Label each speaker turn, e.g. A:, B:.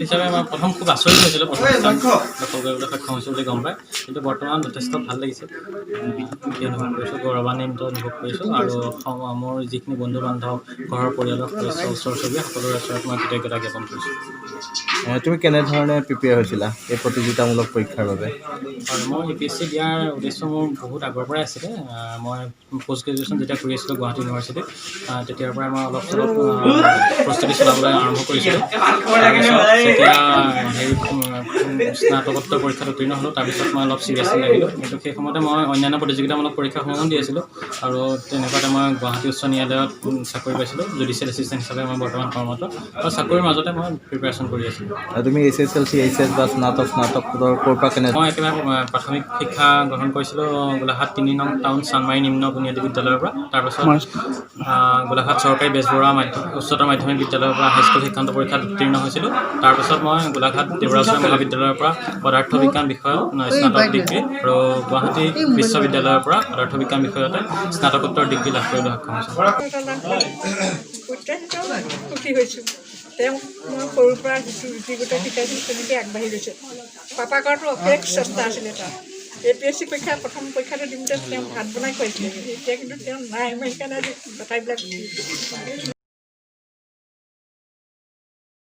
A: হিচাপে মই প্ৰথম খুব আচৰিত হৈছিলোঁ, প্ৰথম স্থান দখল কৰিবলৈ সক্ষম হৈছোঁ বুলি গম পাই। কিন্তু বৰ্তমান যথেষ্ট ভাল লাগিছে, সুখী অনুভৱ কৰিছোঁ, গৌৰৱান্বিত অনুভৱ কৰিছোঁ আৰু মোৰ যিখিনি বন্ধু বান্ধৱ, ঘৰৰ পৰিয়ালৰ সদস্য, ওচৰ চুবুৰীয়া, সকলোৰে ওচৰত মই কৃতজ্ঞতা জ্ঞাপন কৰিছোঁ।
B: তুমি কেনেধৰণে প্ৰিপেয়াৰ হৈছিলা এই প্ৰতিযোগিতামূলক পৰীক্ষাৰ বাবে?
A: হয়, মই ইউপিএছচি দিয়াৰ উদ্দেশ্য মোৰ বহুত আগৰ পৰাই আছিলে। মই পষ্ট গ্ৰেজুৱেশ্যন যেতিয়া কৰি আছিলোঁ গুৱাহাটী ইউনিভাৰ্চিটিত, তেতিয়াৰ পৰাই মই অলপ চলপ প্ৰস্তুতি চলাবলৈ আৰম্ভ কৰিছিলোঁ। তাৰপিছত যেতিয়া হেৰি স্নাতকোত্তৰ পৰীক্ষাত উত্তীৰ্ণ হ'লোঁ, তাৰপিছত মই অলপ চিৰিয়াছলি লাগিলোঁ। কিন্তু সেই সময়তে মই অন্যান্য প্ৰতিযোগিতামূলক পৰীক্ষাসমূহো দি আছিলোঁ আৰু তেনেকুৱাতে মই গুৱাহাটী উচ্চ ন্যায়ালয়ত চাকৰি পাইছিলোঁ। জুডিচিয়েল এছিষ্টেণ্ট হিচাপে মই বৰ্তমান কৰ্মৰত আৰু চাকৰিৰ মাজতে মই প্ৰিপেৰেশ্যন কৰি আছিলোঁ।
B: আৰু তুমি এইচএছএলচি, এইচএছ বা স্নাতক, স্নাতকোত্তৰ ক'ৰ পৰা কেনে
A: মই একেবাৰে প্ৰাথমিক শিক্ষা গ্ৰহণ কৰিছিলোঁ গোলাঘাট 3 নং টাউন চানমাৰী নিম্ন বুনিয়াদী বিদ্যালয়ৰ পৰা। তাৰপাছত গোলাঘাট চৰকাৰী বেজবৰুৱা উচ্চতৰ মাধ্যমিক বিদ্যালয়ৰ পৰা হাইস্কুল শিক্ষান্ত পৰীক্ষাত উত্তীৰ্ণ হৈছিলোঁ। তাৰপাছত মই গোলাঘাট দেৱৰাজ মহাবিদ্যালয়ৰ পৰা পদাৰ্থ বিজ্ঞান বিষয়ত স্নাতক ডিগ্ৰী আৰু গুৱাহাটী বিশ্ববিদ্যালয়ৰ পৰা পদাৰ্থ বিজ্ঞান বিষয়তে স্নাতকোত্তৰ ডিগ্ৰী লাভ কৰিবলৈ সক্ষম হৈছিলোঁ।
C: অত্যন্ত সুখী হৈছোঁ। তেওঁক মই সৰুৰ পৰা যিটো ৰুচিগত শিকাইছিলোঁ, তেনেকৈ আগবাঢ়ি গৈছে। পাপাকৰতো অশেষ চেষ্টা আছিলে তাৰ। এপিএছচি পৰীক্ষা প্ৰথম পৰীক্ষাটো দিওঁতে তেওঁক ভাত বনাই খুৱাইছিলে। এতিয়া কিন্তু তেওঁ নাই, মই সেইকাৰণে আজি কথাবিলাক